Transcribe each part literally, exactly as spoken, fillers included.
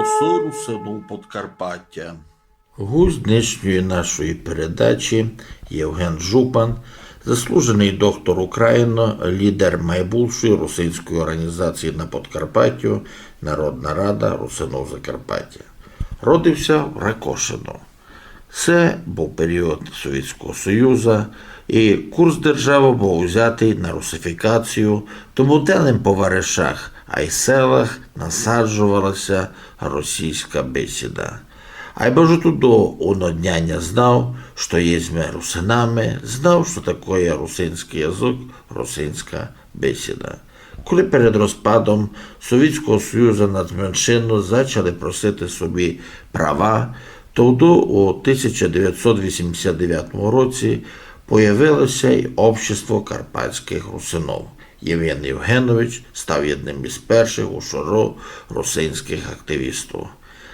Голосы русинов Подкарпатя. Густь днешньої нашої передачі Євген Жупан, заслуженый доктор України, лідер майбулшої русинської організації на Подкарпаттю Народна рада русинов Закарпаття. Родив ся в Ракошино. Се быв період Совєтського Союза, і курс державы быв узятый на русифікацію, тому де лем по варишах ай селах насаджовала ся русинська бесіда. Айбо ж туды он од няня знав, што єсьме русинами, знав, што такоє русинськый язык, русинська бесіда. Коли перед розпадом Совєтського Союза нацменшины зачали просити собі права, тогды у тисяча девятьсот вісімдесят девятому році появило ся й Общество карпатськых русинов. Євген Євгенович став єдным із першых у шору русинськых активістів.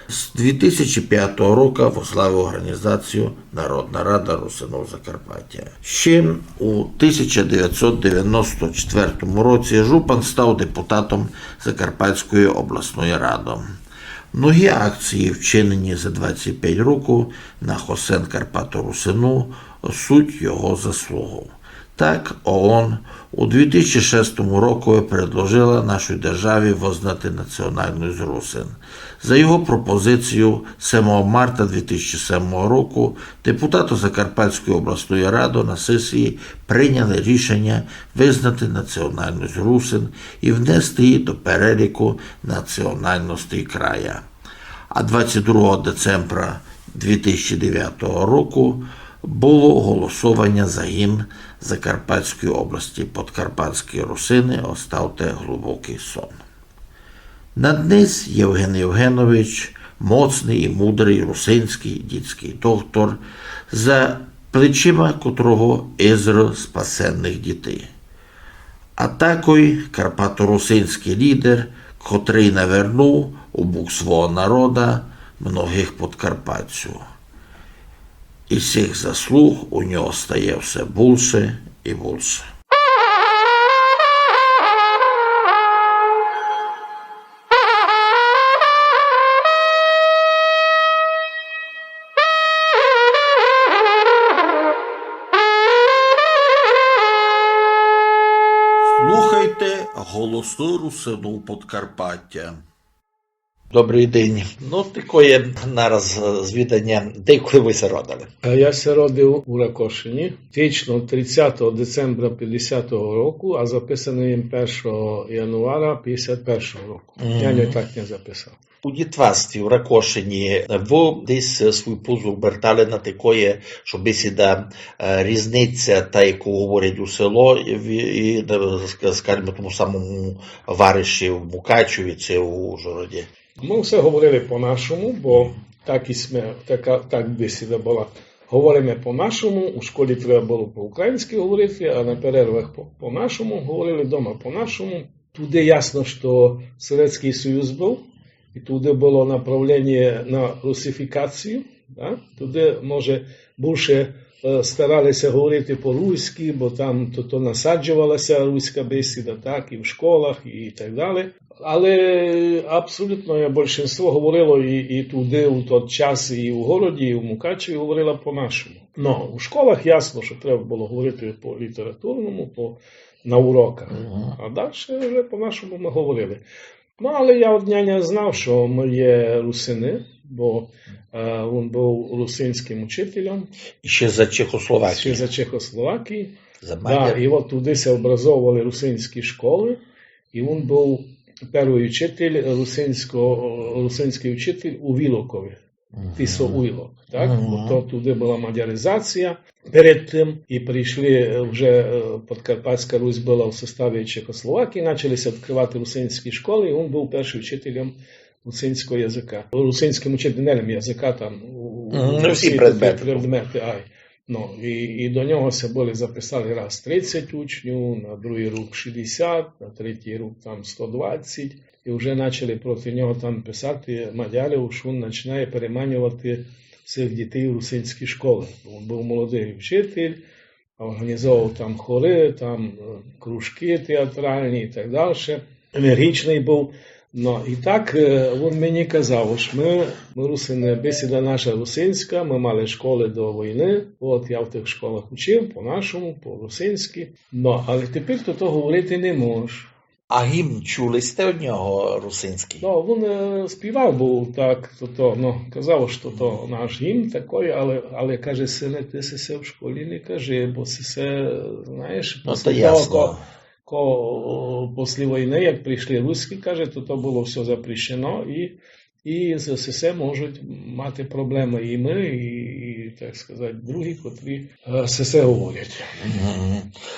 З дві тисячі пятого року возглавив організацію Народна рада русинов Закарпаття. Ще у тисяча девятьсот девяносто четвертому році Жупан став депутатом Закарпатської обласної рады. Многі акції, вчинені за двадцять пять років на хосен Карпаторусинув, суть його заслугов. Так, ООН у дві тисячі шестому року предложила нашій державі визнати національность русин. За його пропозицію, семого марта дві тисячі семого року депутаты Закарпатської обласної рады на сесії прийняли рішення визнати національность русин і внести її до переліку національностей края. А двадцять другого децембра дві тисячі девятого року было голосованя за гімн Закарпатської області: «Подкарпатські русины, оставте глубокый сон». Наднесь Євген Євгенович, моцный і мудрый русинськый дітськый доктор, за плечима котрого езеро спасенных дітей. А такой карпаторусинськый лідер, котрый навернув у бок свого народа многых подкарпатців. І сих заслуг у нього стає все булше і булше. Слухайте «Голосы русинов Подкарпатя». Добрый день. Ну, такоє нараз, е, звіданя. Де й коли вы ся родили? А я ся родив у Ракошині, точно тридцятого децембра пятдесятого року, а записаный єм першого януара пятдесят першого року. Мгм. Я не так не записав. У дітварстві в Ракошині вы десь, е, свій позор обертали на такоє, што бесіда, е, різниця та, яку говорять у село, і, і, е, ск-, скажімо, тому самому вариші в Мукачеві ци у Ужгороді? Мы всьо говорили по-нашому, бо так і сьме, така, так бесіда была. Говориме по-нашому, у школі треба было по-українськы говорити, а на перервах по, по-нашому, говорили дома по-нашому. Туды ясно, што Совєтськый Союз быв, і туды было направленя на русифікацію, да? Туды, може, булше, е, старали ся говорити по-руськы, бо там то, то насаджовала ся руська бесіда, так, і в школах, і так далі. Але абсолютноє большинство говорило і, і туды у тот час, і у городі, і у Мукачеві говорила по-нашому. Но, у школах ясно, што треба было говорити по літературному, по, на уроках. Мгм. А дальше вже по-нашому мы говорили. Но, але я од няня знав, што мы є русины, бо, е, він быв русинськым учителем. І ще за Чехословакії. Ще за Чехословакії. За... Да, мадяр. І от туды ся образовували русинські школы, і він быв першый учитель русинського, русинськый учитель у Вілокові. Мгм. Тисо Уйлок, так? Мгм. Бо то туды была мадяризація. Перед тым і прийшли, е, вже, е, Подкарпатська Русь была в составі Чехословакії, начали ся відкрывати русинські школы, і він быв першым учителем русинського языка. Русинськым учителем, не лем языка, там, у, у... Мгм, ну, всі Росії такі предметы. Предметы, ай. Ну, і, і до нього ся были записали раз тридцять учнів, на другый рік шістдесят, на третій рік там сто двадцять. І вже начали проти нього там писати мадяры, што він начинає переманювати всіх дітей у русинські школы. Він быв молодый учитель, організовував там хоры, там, е, кружкы театральні і так дальше. Енергічный быв, Но, і так, е, вун мені казав, ож мы, мы русины, бесіда наша русинська, мы мали школы до войны, от я в тых школах учив по-нашому, по-русинськи. Но, але тепер то, то говорити не можеш. А гімн чули сьте од нього русинськый? Но, вун, е, співав быв так, то, то, но, казав, што то наш гімн такый, але, але, каже, сыне, ты се, се в школі не кажи, бо се, се, знаєш, Но, то послі того, ясно. ко-, ко-, послі войны, як пришли руські, каже, то, то было всьо запрещено, і, і за се, се можуть мати проблемы і мы, і, і, так сказати, другі, котрі, е, се, се говорять. Мгм.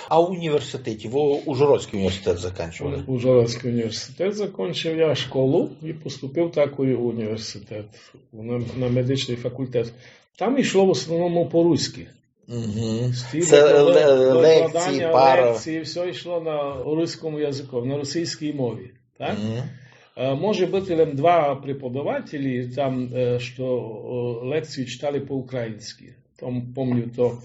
А в університеті, вы Ужгородськый університет закінчували? Ужгородськый університет закончив я, школу, і поступив такой у університет, на, на медичный факультет. Там йшло в основному по-руськи. Мгм. Стіль Се було ле-, лекції, викладання, пара. Лекції, всьо йшло на руському языку, на російській мові, так? Мгм. Е, може быти лем два преподавателі, там, е, што, е, лекції читали по-українськи. Там, помню, то,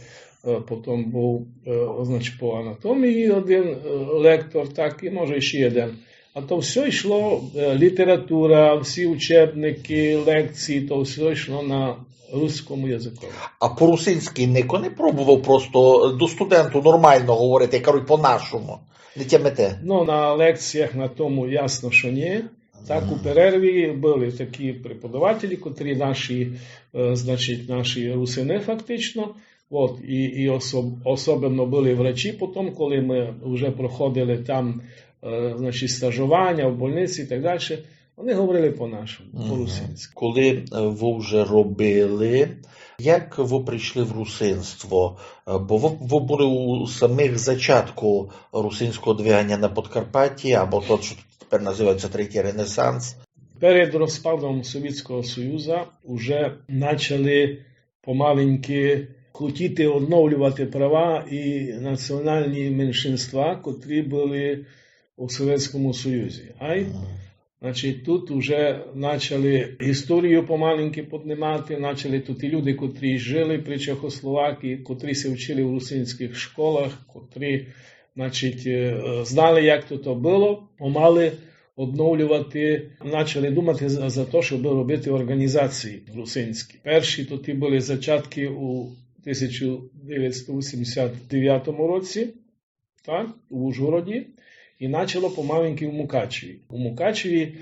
е, потом быв, е, значить, по анатомії один, е, лектор, так, і може ще один. А то всьо йшло, е, література, всі учебникы, лекції, то всьо йшло на руському языку. А по-русинськи нико не пробовав просто до студенту нормално говорити, як кажуть, по-нашому? Не тямите? Но, на лекціях на тому ясно, што ні. Так, у перерві были такі преподавателі, котрі наші, е, значить, наші русины фактично. От, і, і особ-, особенно были врачі потом, коли мы вже проходили там, е, значить, стажування в больниці і так дальше. Вони говорили по-нашому, по-русинськи. Коли, е, вы вже робили, як вы пришли в русинство? Е, бо вы, вы были у самых зачатку русинського двиганя на Подкарпатті, або то, што тепер называється Третій Ренесанс. Перед розпадом Совєтського Союза уже начали помаленьки хотіти одновлювати права і національні меншинства, котрі были у Совєтському Союзі. Ай, значить, тут уже начали історію помаленьки поднимати, начали тут і люди, котрі жили при Чехословакії, котрі ся вчили в русинськых школах, котрі, значить, е, знали, як то, то было, помали одновлювати, начали думати за, за то, щоб робити організації русинські. Перші то ті были зачаткы у тисяча девятсот вісімдесят девятому році, так, у Ужгороді, і начало помаленьки у Мукачеві. У Мукачеві,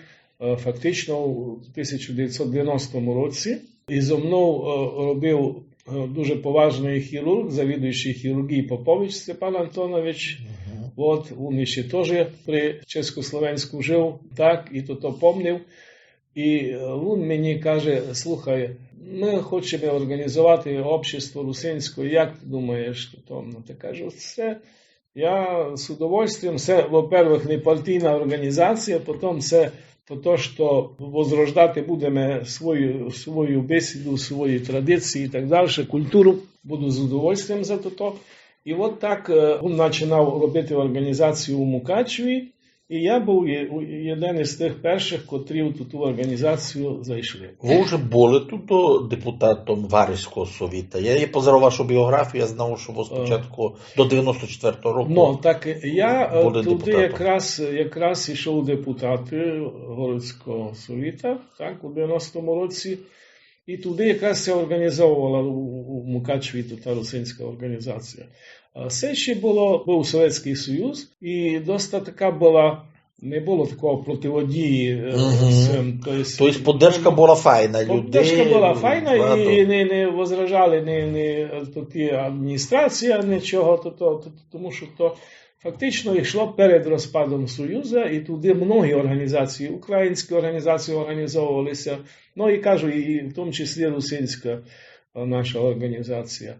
е, фактично у тисяча девятсот девяностому році. І зо мнов, е, робив, е, дуже поважный хірурґ, завідуючий хірурґії Попович Степан Антонович. Мгм. От, вун іщи тоже при Чеськословенську жив, так, і то, то помнив. І, е, вун мені каже: «Слухай, мы хочеме організовати общество русинське, як ты думаєш?» То, ну, та кажу, се я з удовольствием, се, во-первых, не партийна організація, потом се то, то, што возрождати будеме свою, свою бесіду, свої традиції і так дальше, културу, буду з удовольствием за тото. І от так, е, вун начинав робити організацію у Мукачеві, і я быв є-, у-, єден із тых першых, котрі у ту, ту організацію зайшли. Вы вже были тут депутатом Варязького совіта. Я, я позирав вашу біоґрафію, я знав, што вы спочатку до девяносто четвертого року были депутатом. Ну, так я, е, туды якраз, якраз ішов у депутаты Городського совіта, так, у девяностому році. І туды якраз ся організовувала у, у, у Мукачеві та русинська організація. А се ще было, быв Совєтськый Союз, і доста така была, не было такого противодії, е, з цим, то єсть, то єсть, поддержка была файна, людей, поддержка была файна, і не, не возражали ні, ні, е, то ті адміністрація, нічого, то, то, то, тому што то фактично йшло перед розпадом Союза, і туды многі організації, українські організації організовували ся, ну, і кажу, і, і в тому числі русинська, е, наша організація.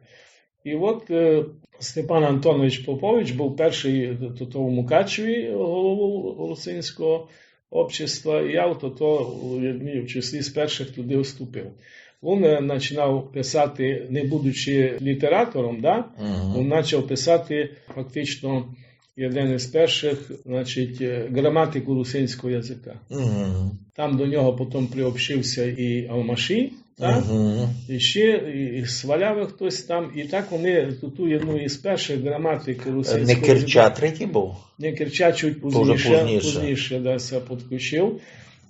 І от, е, Степан Антонович Попович быв першый, е, то, то у Мукачеві голову русинського общества, і я в то, то у єдній в числі з першых туды вступив. Вун, е, начинав писати, не будучи літератором, да? Мгм. Вун начав писати фактично єден із першых, значить, е, граматику русинського языка. Мгм. Там до нього потім приобщив ся і Алмаші, так? Мгм. І ще і, і Свалявый хтось там, і так вони ту, ту єдну із першых граматик русинського языка. Не Керча третій быв? Не Керча, чуть пізніше, пізніше, да, ся підключив.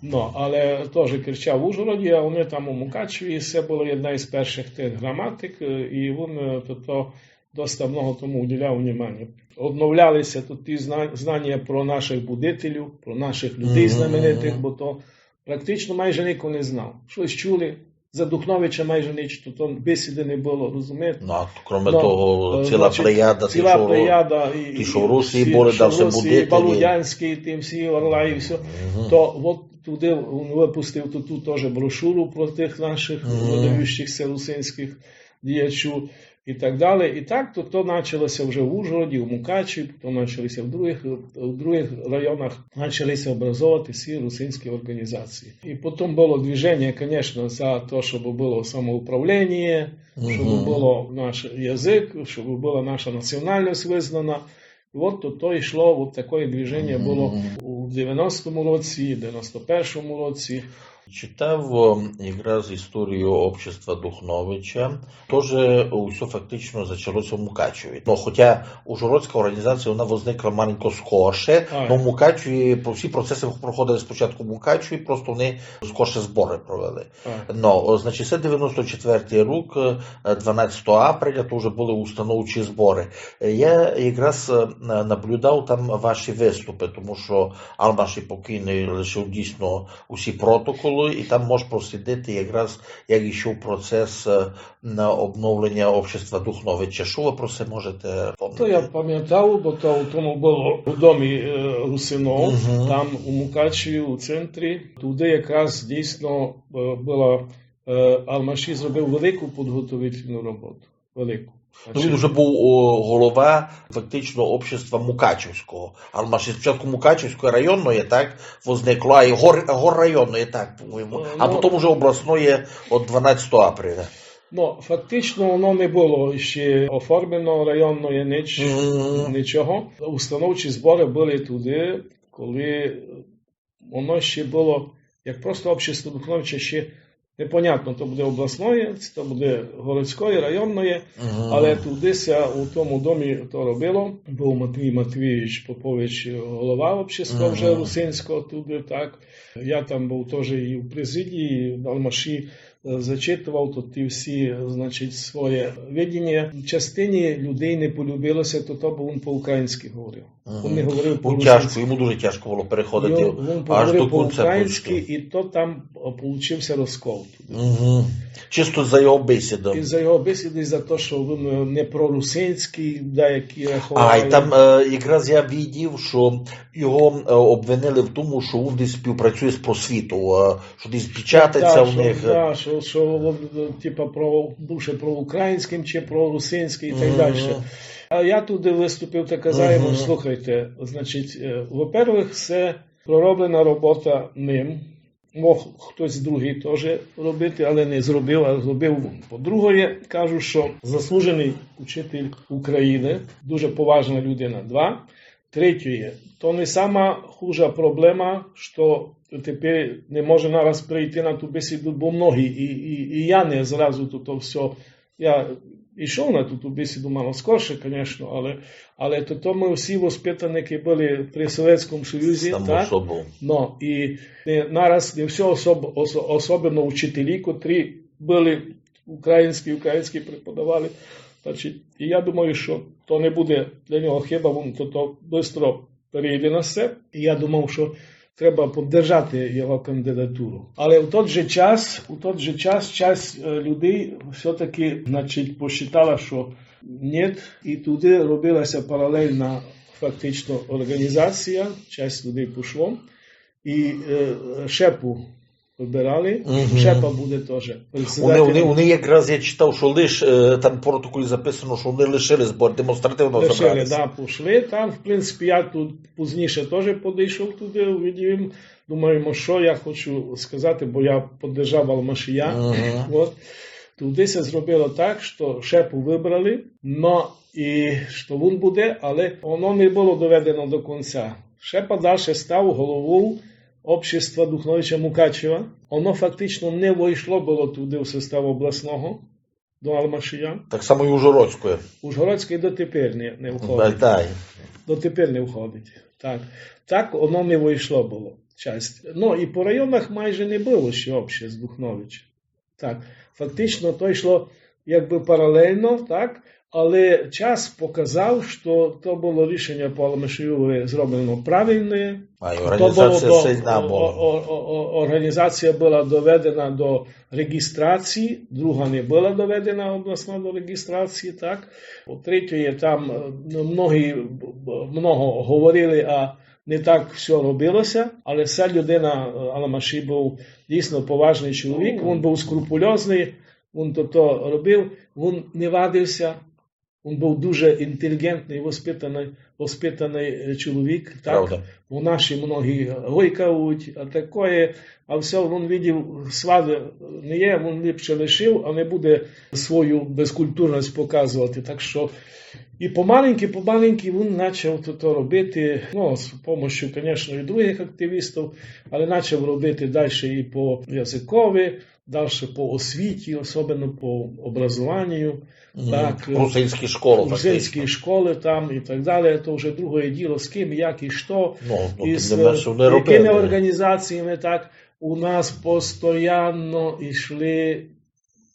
Ну, але тоже Керча в Ужгороді, а вони там у Мукачеві, і се была єдна із першых тых граматик, е, і він, е, то, то доста много тому уділяв внимання. Обновляли ся тут ті зна-, знання про нашых будителів, про нашых людей знаменитых, бо то практично майже нико не знав. Штось чули, за Духновича майже нич, то, то бесіды не было, розумієте? Ну, а кроме того, е, ціла, значить, плеяда, ціла тих, што в Ру-, плеяда, і, тих, што в Русії були, да, всі будителі. Балудянськый, тым всі Орлаї, всьо. Мгм. То от туды він выпустив ту, ту тоже брошуру про тых нашых выдающихся русинськых діячів і так далі. І так то, то начало ся вже в Ужгороді, у Мукачеві, потім начали ся в другых, в другых районах, начали ся образовувати всі русинські орґанізації. І потім было движеня, конечно, за то, щоб было самоуправлення, щоб было наш язык, щоб была наша національность визнана. І от то, то йшло, от такоє движеня было у девяностому році, девяносто першому році. Читав, о, якраз історію общества Духновича. Тоже усьо фактично зачало ся в Мукачеві. Ну, хоча Ужгородська орґанізація, вона возникла маленько скорше, но в Мукачеві про-, всі процеси проходили спочатку в Мукачеві, просто вони скорше збори провели. Так. Ну, о, значить, се девяносто четвертый рік, е, дванадцятого апреля, то вже были установчі збори. Е, я якраз, е, на-, наблюдав там ваші виступи, тому що Алмаші покійный лишив дійсно усі протоколы, і там можеш прослідити якраз, як йшов процес, е, на обновлення общества Духновича. Што вы про се можете помнити? То я памятав, бо то у тому было в домі, е, русинов, там у Мукачеві, у центрі. Туды якраз дійсно, е, была, е, Алмаші зробив велику підготовительну роботу. Велику. Ну, він уже быв, о, голова фактично общества Мукачевського. Алмаші спочатку Мукачевського районного, так, возникло, а і гор-, горрайонного, так, по-моєму. Е, а ну, потім уже обласного од дванадцятого апреля. Ну, фактично воно не было ще оформлено, районноє, нич-, нічого. Установчі збори были туды, коли воно ще было, як просто общество Духновича, ще непонятно, то буде обласноє, ци то буде городськоє, районноє, але туды ся у тому домі то робило. Быв Матвій Матвійович Попович, голова общества вже русинського туды, так. Я там быв тоже і в президії, Алмаші, е, зачитовав то ті всі, значить, своє видіня. Частині людей не полюбило ся то, то, бо він по-українськи говорив. Він не говорив по-русинськи. Тяжко, йому дуже тяжко было переходити аж до кінця. Він говорив по-українськи, і то там, о, получив ся розкол. Чисто за його бесіду. І за його бесіду, і за то, што він, е, не прорусинськый, деякі рахували. А, і там, е, якраз я видів, што його, е, обвинили в тому, што він десь співпрацює з просвіту, е, што десь печатать ся в них. Так, што, да, што, што він, е, типа, про-, більше проукраїнськый, чим прорусинськый і так дальше. А я туды выступив та казав йому: слухайте, значить, е, во-первых, се пророблена робота ним, мог хтось другый тоже робити, але не зробив, а зробив він. По-друге, кажу, што заслуженый учитель України, дуже поважна людина. Два. Третє, то не сама хужа проблема, што тепер не може нараз прийти на ту бесіду, бо многі, і, і, і я не зразу то, то всьо. Я йшов на ту, ту бесіду мало скорше, конечно, але, але то, то мы всі воспитаникы были при Совєтському Союзі, так? Само собою. Но, і не, нараз не всьо особ-, осо-, особенно учителі, котрі были українські, українські преподавали. Значить, і я думаю, што то не буде для нього хыба, він то, то быстро перейде на се. І я думав, што треба поддержати його кандидатуру. Але в тот же час, у тот же час часть, е, людей всьо-таки, значить, посчитала, што нєт, і туды робила ся паралельна фактично орґанізація, часть людей пішло, і, е, Шепу выбирали. Шепа буде тоже председателем. Вони, вони, вони якраз, я читав, што лиш, е, там в протоколі записано, што вони лишили збор, демонстративно забрали ся. Лишили, да, пішли там. В принципі, я тут пізніше тоже подійшов туды, увидів їм. Думаємо, што я хочу сказати, бо я поддержав Алмашія. От. Тогды ся зробило так, што Шепу выбрали, но і што вун буде, але оно не было доведено до конця. Шепа дальше став головов общества Духновича Мукачева. Оно фактично не войшло было туды в состав обласного, до Алмашія. Так само і Ужгородськоє. Ужгородськоє дотепер не, не входить. Дай, дай. Дотепер не входить. Так. Так оно не войшло было, часть. Ну, і по районах майже не было ще обществ Духновича. Так, фактично то йшло якбы паралельно, так, але час показав, што то было рішеня по Алмашієві зроблено правильне. А і То было організація до-, сильна о-, была. о-, о-, о-, організація была доведена до реєстрації, друга не была доведена обласна до реєстрації, так. По третє, там, е, ну, многі, б-, б-, много говорили, а не так всьо робило ся, але ся людина, е, Алмашій быв дійсно поважный чоловік, вун быв скрупульозный, вун то, то робив, вун не вадив ся, вун быв дуже інтеліґентный, воспитаный, воспитаный, е, чоловік, так? Правда. У наші многі гойкавуть, а такоє, а всьо, вун видів, свады не є, вун ліпше лишив, а не буде свою безкультурность показовати. Так што і помаленькі, помаленькі вун начав то, то робити, ну, з помощю, конечно, і другых активістів, але начав робити дальше і по языкови, дальше по освіті, особенно по образованию. Мгм. Так, е, Русинські школы, русинські фактично. Школы там і так далі. То вже другоє діло, з ким, як і што, Ну, ну, і тим з, не менше вони е, якыми робили. Організаціями, так. У нас постоянно йшли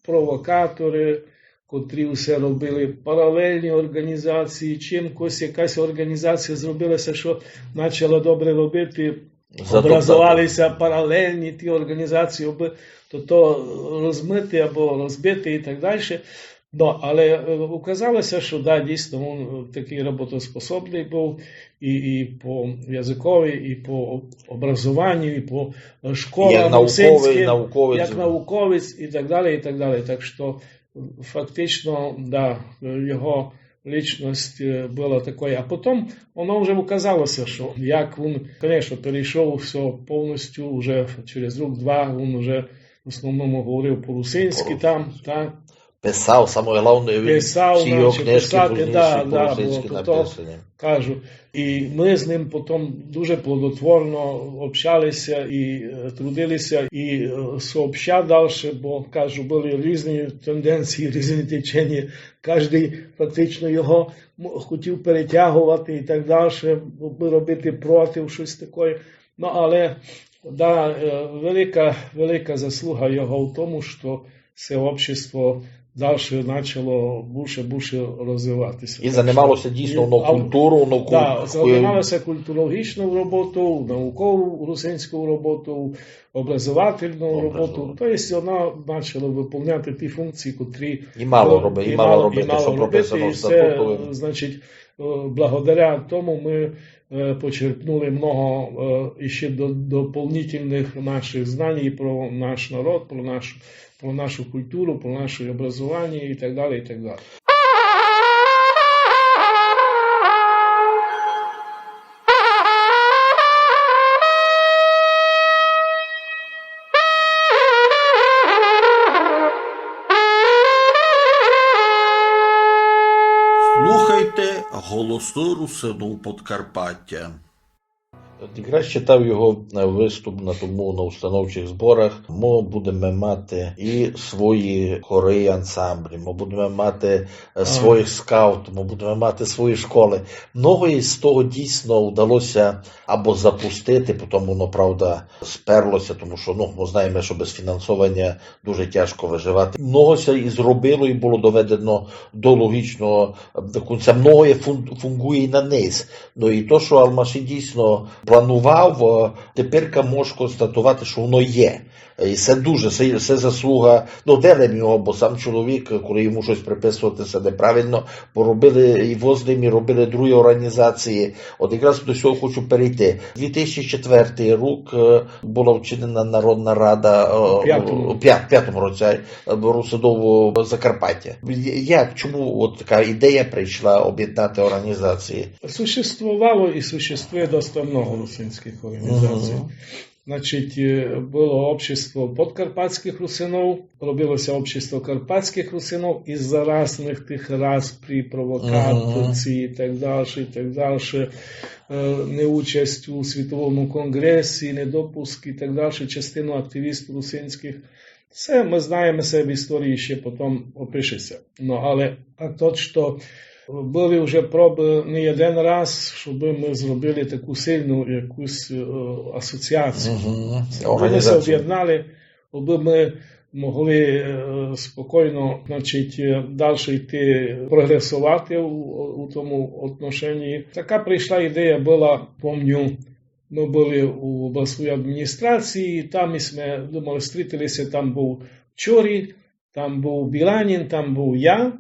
провокаторы, котрі все робили паралельні організації, чим кось якась організація зробила ся, што начала добре робити, Затоптати. Образовали ся паралельні ті організації, абы то, то розмити або розбити і так дальше. Ну, але, е, указало ся, што да, дійсно, вун, е, такый роботоспособный быв і, і по языкови, і по образованию, і по, е, школам Як науковый, русинськым, науковець. Як науковець і так далі, і так далі. Так што, е, фактично, да, е, його лічность, е, была такой. А потом оно вже указало ся, што як вун, конечно, перейшов всьо повністю, вже через рук-два вун вже в основному говорив по-русинськы там, так? Писав, саме головне, він Писав, всі його значить, книжки писати, пізніше да, да, по-русинськы бо то, то написані. Кажу. І мы з ним потом дуже плодотворно общали ся і, е, трудили ся, і, е, сообща дальше, бо, кажу, были різні тенденції, різні теченя. Каждый фактично його м-, хотів перетяговати і так дальше, бо робити проти, штось такоє. Ну, але, да, е, велика, велика заслуга його в тому, што се общество дальше начало бульше, бульше розвивати ся. І занимало ся дійсно воно культуру, воно кул-, Да, занимало ся культурологічнов роботов, наукову, русинську роботу, образовательну роботу. То єсть, вона начала выполняти ті функції, котрі І мало роби-, і мало робити, што прописано в статуту. Значить, е, благодаря тому мы, е, почерпнули много, е, іщи до-, дополнительных нашых знань про наш народ, про нашу, про нашу культуру, про наше образованіє і так далі, і так далі. Слухайте Голосы Русинув Подкарпатя. От якраз читав його, е, выступ на тому, на установчих зборах. Мы будеме мати і свої хоры, ансамблі, мы будеме мати, е, своїх скаутів, мы будеме мати свої школы. Многоє з того дійсно вдало ся або запустити, потом воно, правда, сперло ся, тому што, ну, мы знаєме, што без фінансованя дуже тяжко выживати. Много ся і зробило, і было доведено до логічного, е, до кінця. Многоє фун-, фунґує і на низ. Ну, і то, што Алмаші дійсно планував, е, теперка можеш констатовати, што воно є. І се дуже, се, се заслуга, ну, делем його, бо сам чоловік, коли йому штось приписовати, се неправильно, бо робили і во з ним, і робили другі орґанізації. От якраз до сього хочу перейти. Дві тисячі четвертый рік, е, была вчинена Народна рада, е, У пятому. у пя-, пятому році, е, Русинув Закарпаття. Як, чому от така ідея прийшла об'єднати орґанізації? Существовало і существує доста много русинськых орґанізацій. Мгм. Значить, е, было общество подкарпатськых русинов, робило ся общество карпатськых русинов из-за разных тых распрі, провокацій і так дальше, і так дальше, е, неучасть у Світовому конґресі, недопуск і так дальше, частину активістів русинськых. Се мы знаєме, се в історії ще потом опише ся. Но, але а то, што были вже пробы не єден раз, щобы мы зробили таку сильну якусь, е, асоціацію. Мгм. Обы мы ся об'єднали, обы мы могли, е, спокійно, значить, е, дальше йти, прогресовати у, у тому отношенні. Така прийшла ідея была, помню, мы были у обласній адміністрації, там і сьме думали, стрітили ся, там быв Чорі, там быв Біланін, там быв я,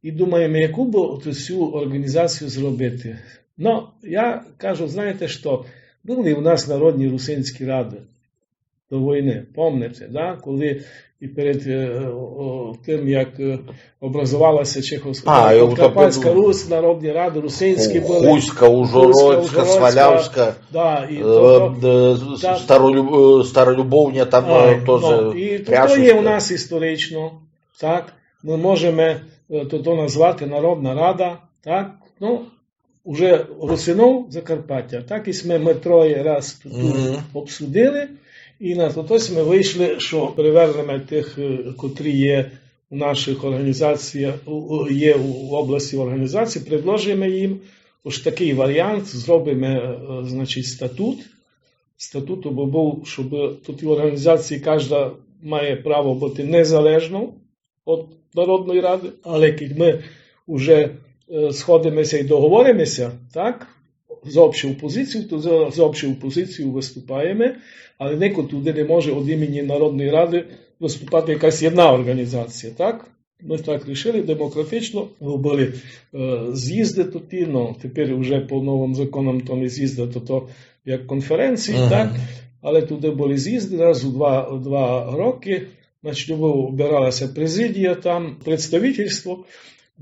і думаєме, яку бы ту сю орґанізацію зробити. Но, я кажу, знаєте што, были у нас народні русинські рады до войны, помните, да? Коли і перед, е, о, тым, як, е, образовала ся Чехос-, А, і Подкарпатська Русь, народні рады русинські Ху-, были. Хуська, Ужгородська, Свалявська, да, і е, то, то, е, та Старолюб-, е, Старолюбовня, там, Ай, е, тоже, но, і то, то є у нас історично, так? Мы можеме, е, то, то назвати Народна рада, так? Ну, уже русинов Закарпаття, так? І сьме мы троє раз ту, ту обсудили, і на то, то сьме вышли, што привернеме тых, е, котрі є у нашых орґанізаціях, у, у, є у області орґанізацій, предложиме їм ож такый варіант, зробиме, е, значить, статут. Статут бы быв, щобы тоті орґанізації кажда має право быти незалежнов од Народної рады, але кідь мы уже, е, сходиме ся і договориме ся, так, з общою позицією, то за, з общою позицією выступаєме, але нико туды не може од імені Народної рады выступати якась єдна орґанізація, так? Мы так рішили демократично, были, е, з'їзды тоті, но, тепер уже по новым законам то не з'їзды, то, то як конференції, так? Але туды были з'їзды раз у два, два рокы, значить, обиралася президія там, представительство.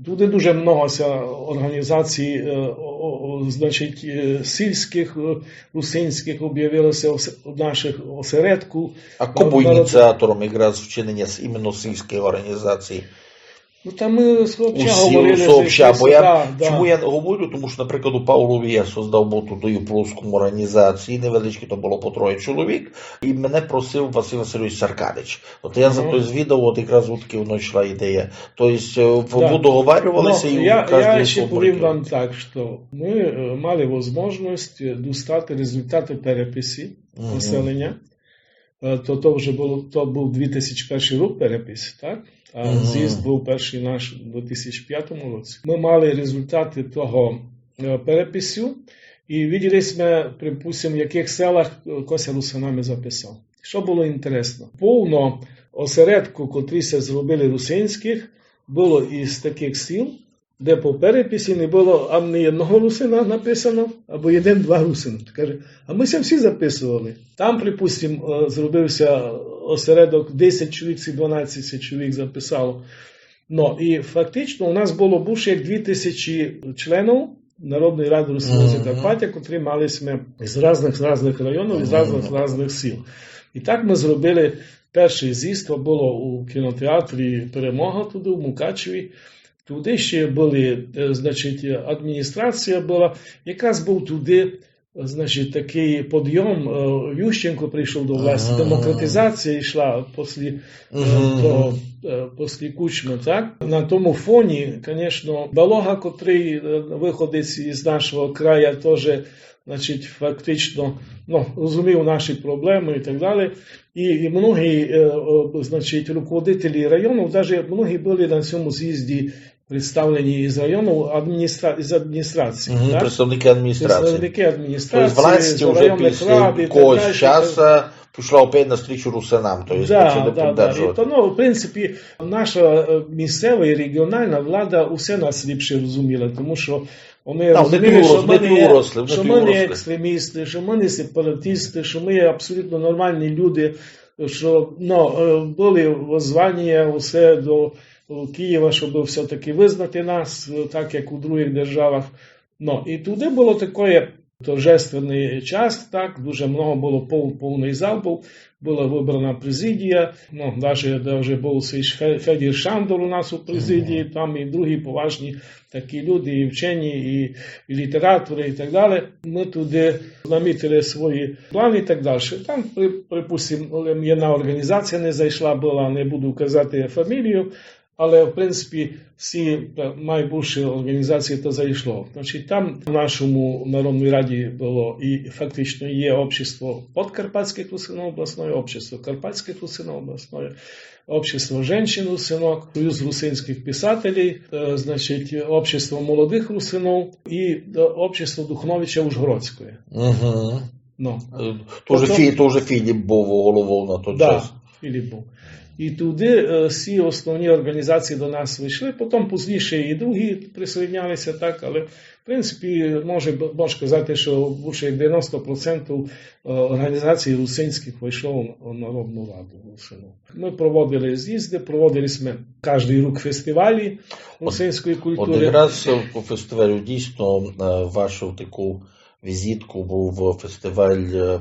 Туды дуже много ся орґанізацій, е, о, о, о, значить, е, сільськых, е, русинськых обявило ся ос-, нашых осередку. А хто быв ініціатором якраз вчинення с-, іменно сільськых орґанізацій? Ну, та мы сообща говорили, сообща, бо я, да, чому я говорю, тому што, наприклад, у Павлові я создав быв туды у Пруску орґанізацію, невеличку, то было по троє чоловік, і мене просив Василь Васильович Саркадич. От я за то звідав, от якраз звідки воно йшла ідея. То єсть, е, в-, вы договарювали ся і каждый... Ну, я, я ще повім вам так, што мы, е, мали возможность, е, достати результаты переписі населеня. Е, то, то вже было, то быв дві тисячі першый рік перепис, так? А з'їзд быв першый наш у дві тисячі пятому році. Мы мали результаты того, е, перепису і виділи сьме, припустим, в якых селах, е, хто ся русинами записав. Што было інтересно? Повно осередку, котрі ся зробили русинськых, было із такых сіл, де по переписі не было ани єдного русина написано, або єден-два русина. Каже, а мы ся всі записовали. Там, припустим, е, зробив ся осередок, десять чоловік ци дванадцять ся чоловік записало. Но, і фактично у нас было більше як дві тисячі членів Народної рады Русинів Закарпаття, котрі мали сьме з разных, з разных районів, з разных, з разных сіл. І так мы зробили першый з'їзд, то было у кінотеатрі Перемога туды, у Мукачеві. Туды ще были, е, значить, адміністрація была. Якраз быв туды, значить, такый подйом, е, Ющенко прийшов до власти, демократизація йшла після, е, того, е, після Кучмы, так? На тому фоні, конечно, Балога, котрый, е, выходить із нашого края, тоже, значить, фактично, ну, розумів наші проблемы і так далі. І, і многі, е, о, значить, руководителі районів, даже многі были на цьому з'їзді представлені із районів, адміністра-, із адміністрації, так? Представники адміністрації. Представники адміністрації, з районних рад і так далі. То єсть власть уже після якогось часу пішла опять навстрічу русинам, то єсть почали піддержувати. Да, да, да. І то, ну, в принципі, наша, е, місцева і регіональна влада усе нас ліпше розуміла, тому што вони розуміли, што мы не є, што мы не екстремісты, што мы не сепаратісты, што мы є абсолютно нормалні люди, што, ну, е, были воззванія усе до, е, Києва, щоб все-таки визнати нас, е, так, як у других державах. Ну, і туды было такоє торжественный час, так, дуже много было, пов-, повный зал быв, была выбрана президія, ну, даже, даже быв сей Фе-, Федір Шандор у нас у президії, там і другі поважні такі люди, і вчені, і, і літераторы, і так далі. Мы туды намітили свої планы і так далі. Там, при-, припустим, єдна орґанізація не зайшла была, не буду казати фамілію, але, в принципі, всі, е, майбільше орґанізації то зайшло. Значить, там в нашому Народній Раді было і фактично є Общество подкарпатськых русинов обласної, Общество карпатськых русинов обласної, Общество женщин русинок, Союз русинськых писателей, е, значить, Общество молодых русинов і, е, Общество Духновича Ужгородської. Мгм. Ну. Е, то вже Тобто Фі-, то вже Філіп быв головою на той Да, час. Філіп быв. І туды, е, всі основні орґанізації до нас вийшли, потім пізніше і другі присоєднялися, так, але, в принципі, може, б-, мож казати, што більше як девяносто процентів, е, орґанізацій русинськых вийшло у Народну раду русинов. Мы проводили з'їзды, проводили сьме каждый рік фестивалі русинської От культуры. Якраз по фестивалю дійсно, е, вашу таку візитку быв фестиваль, е,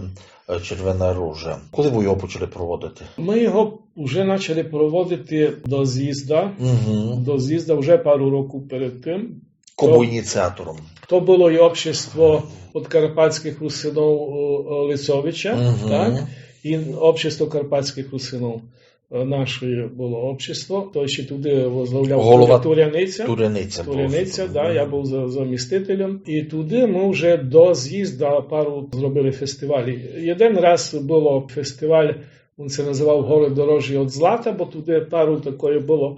е, Червена ружа. Коли вы його почали проводити? Мы його вже почали проводити до з'їзда. Мгм. До з'їзда вже пару років перед тым. Ко быв ініціатором? То было і общество подкарпатськых русинов, е, е, Лицовича, Мгм. так? І общество карпатськых русинов, е, наше было общество. То ще туды возглавляв Голова Туря-, Туряниця. Туряниця быв. Туряниця, да, я быв за-, замістителем. І туды мы вже до з'їзда пару зробили фестивалі. Єден раз было фестиваль, він ся называв Горы дорожі од злата, бо туды пару такоє было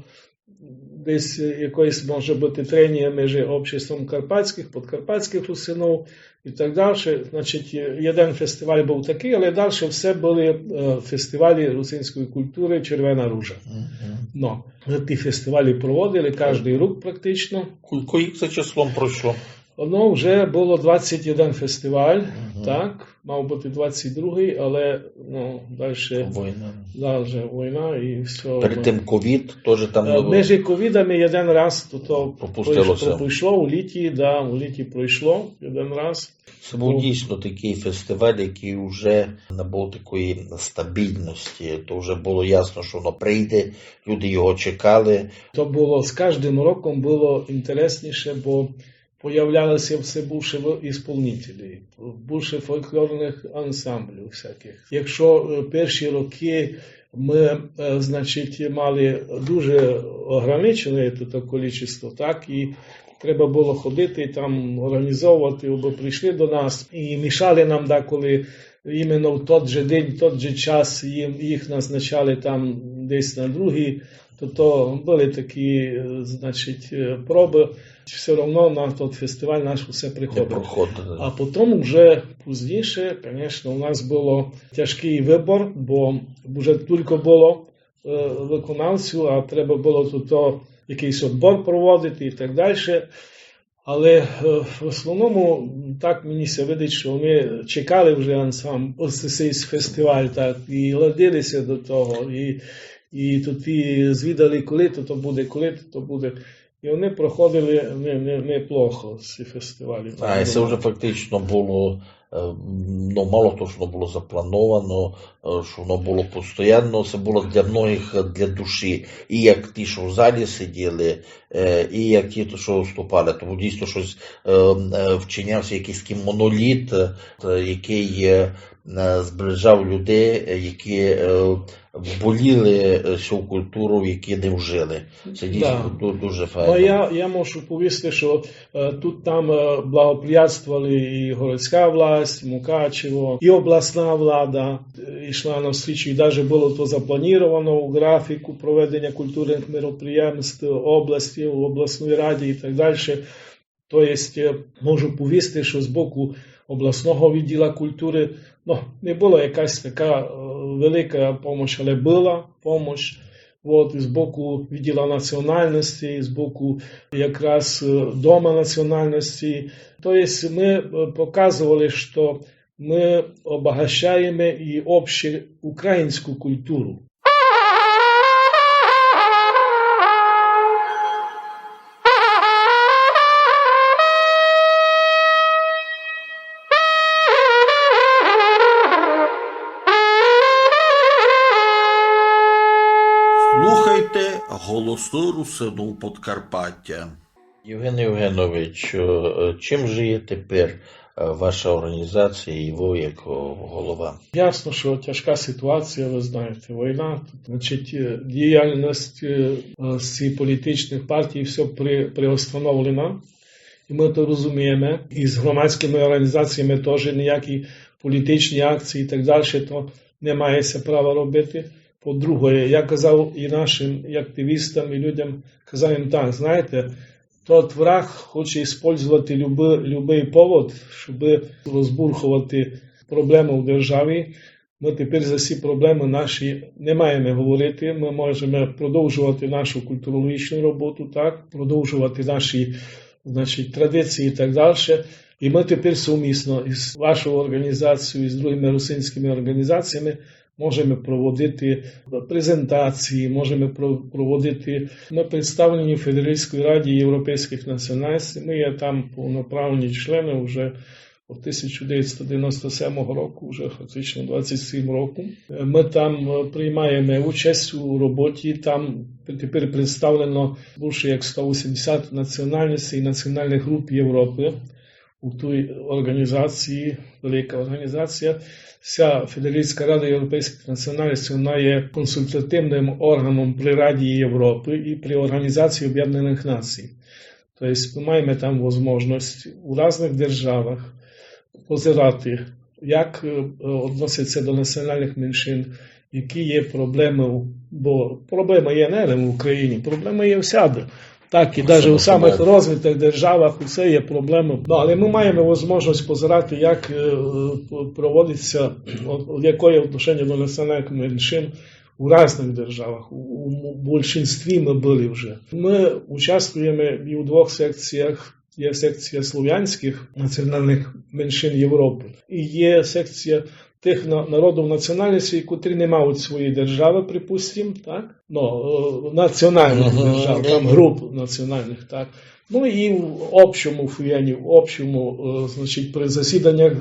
десь, е, якоєсь, може быти, тренія між обществом карпатськых, подкарпатськых русинов і так дальше. Значить, е, єден фестиваль быв такый, але дальше все были, е, фестивалі русинської культуры Червена ружа. Мгм. Но, мы ті фестивалі проводили каждый рік практично. Ко-, кілько за числом пройшло? Воно вже было двадцять єден фестиваль, Мгм. так, мав быти двадцять другый, але, ну, дальше, Война. дальше война і всьо. Перед тым ковід тоже там Е, было. Між ковідами єден раз то, то Пропустило пройш-, ся. пропойшло у літі, да, у літі пройшло єден раз. Се быв Ну. дійсно такый фестиваль, якый уже набыв такої стабільності. То вже было ясно, што воно прийде, люди його чекали. То было з каждым роком было інтересніше, бо появляло ся все більше в-, ісполнителів, більше фольклорных ансамблів всякых. Якщо, е, перші рокы мы, е, значить, мали дуже ограничене то, то количество, так, і треба было ходити там, орґанізовувати, абы прийшли до нас, і мішали нам деколи іменно в тот же день, в тот же час їм, їх назначали там десь на другый. То, то были такі, е, значить, е, пробы. Всьо равно на тот фестиваль наш усе Не приходив. проходили. А потім уже пізніше, конечно, у нас было тяжкый выбор, бо уже тілько было, е, выконавців, а треба было то, то якыйсь одбор проводити і так дальше. Але, е, в основному так мені ся видить, што мы чекали вже ансамбль, ось цей фестиваль, так, і ладили ся до того, і, і тут і звідали, коли то, то буде, коли то, то буде. І вони проходили не, не, неплохо, ці фестивалі. А, і се вже фактично было, е, ну, мало того, што воно было заплановано, е, што воно было постоянно, се было для многых, е, для душі. І як ті, што в залі сиділи, е, і як ті, што выступали. Тому дійсно штось, е, е, вчинявся якыйсь такый моноліт, е, якый, е, е, зближав людей, е, які, е, боліли, е, сю культуру, які не вжили. Се дійсно Да. ду-, дуже файно. Ну, я, я можу повісти, што, е, тут там, е, благоприятствовали і городська власть, Мукачево, і обласна влада, е, йшла навстрічу, і даже было то запланировано у графіку проведення культурных мероприємств області, в обласній раді і так дальше. То єсть, е, можу повісти, што з боку обласного відділа культуры, ну, не была якась така, е, велика помощ, але была помощ. От, і з боку відділа національності, і з боку якраз, е, Дома національності. То єсть мы, е, показовали, што мы обогащаєме і общеукраїнську культуру. Слухайте Голосы Русинів Подкарпатя. Євген Євгенович, е, чим жиє тепер, е, ваша організація і ви як, е, голова? Ясно, що тяжка ситуація, ви знаєте, війна. Значить, е, діяльність, е, е, всіх політичних партій, все при-, приостановлено. І ми то розуміємо. І з громадськими організаціями теж ніякі політичні акції і так далі, то не має ся права робити. По-друге, я казав і нашим і активістам, і людям, казав їм так, знаєте, тот враг хоче использовати любый, любый повод, щоб розбурховати проблему в державі. Ми тепер за всі проблеми наші не маємо говорити. Ми можемо продовжувати нашу культурологічну роботу, так, продовжувати наші, значить, традиції і так далі. І ми тепер сумісно із вашою організацією, і з другими русинськими організаціями можемо проводити презентації, можемо про-, проводити. Ми представлені в Федеральській раді європейських національностей. Ми є там повноправні члени вже від тисяча дев'ятсот дев'яносто сьомого року, вже фактично двадцять сім років. Ми там, е, приймаємо участь у роботі, там тепер представлено більше як сто вісімдесят національностей і національних груп Європи. У тій організації, велика організація, вся Федеральська рада європейських національностей, вона є консультативним органом при Раді Європи і при Організації Об'єднаних Націй. Тобто ми маємо там можливість у різних державах позирати, як, е, відносяться до національних меншин, які є проблеми, бо проблема є не лише в Україні, проблема є всюди. Так, і навіть у самих розвитих державах усе є проблема. Ну, але ми маємо можливість позирати, як, е, е, проводиться, от, от якоє відношення до національних меншин у різних державах. У, у більшинстві ми були вже. Ми участвуємо і у двох секціях. Є секція слов'янських національних меншин Європи, і є секція тих на-, народів національностей, котрі не мають своєї держави, припустимо, так? Ну, е, національних держав, там груп національних, так? Ну і в общому фуєні, в общому, е, значить, при засіданнях, е,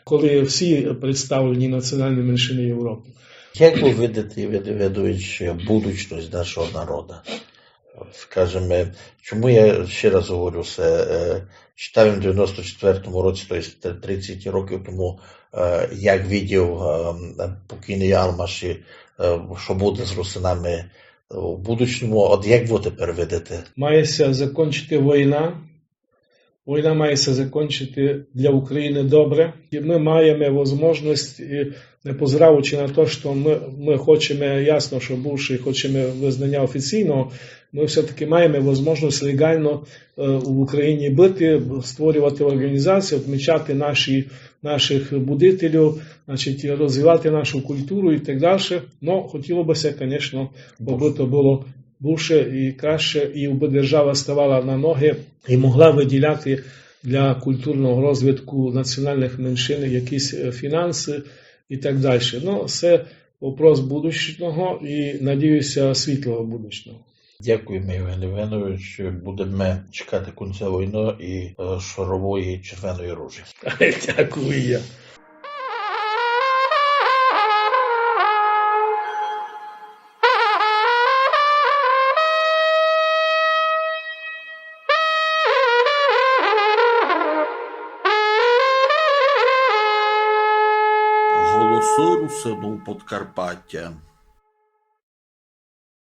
коли всі представлені національні меншини Європи. Як ви видите, Євген Євгенович, будучность нашого народа? От, скажеме, чому я ще раз говорю се, е, читав им в девяносто четвертому році, то єсть тридцять років тому, е, як видів, е, покійный Алмаші, е, што буде з русинами, е, у будучому, от як вы тепер видите? Має ся закончити война, Война має ся закончити для Україны добре. І мы маєме возможность, і не позираючи на то, што мы, мы хочеме, ясно, што бульше хочеме визнаня офіційного, мы всьо-таки маєме возможность леґално, е, в Україні быти, створювати організації, отмічати наші, наших будителів, значить, розвивати нашу культуру і так дальше. Но хотіло бы ся, конечно, обы то было бульше і краще, і обы держава ставала на ноги і могла выділяти для культурного розвитку національных меншин якісь, е, фінансы і так дальше. Но, се вопрос будучного і, надію ся, світлого будучного. Дякуєме, Євген Євгенович. Будеме чекати кінця войны і, е, шарової червоної ружі. Дякую і я. Голосы Русинів Подкарпатя.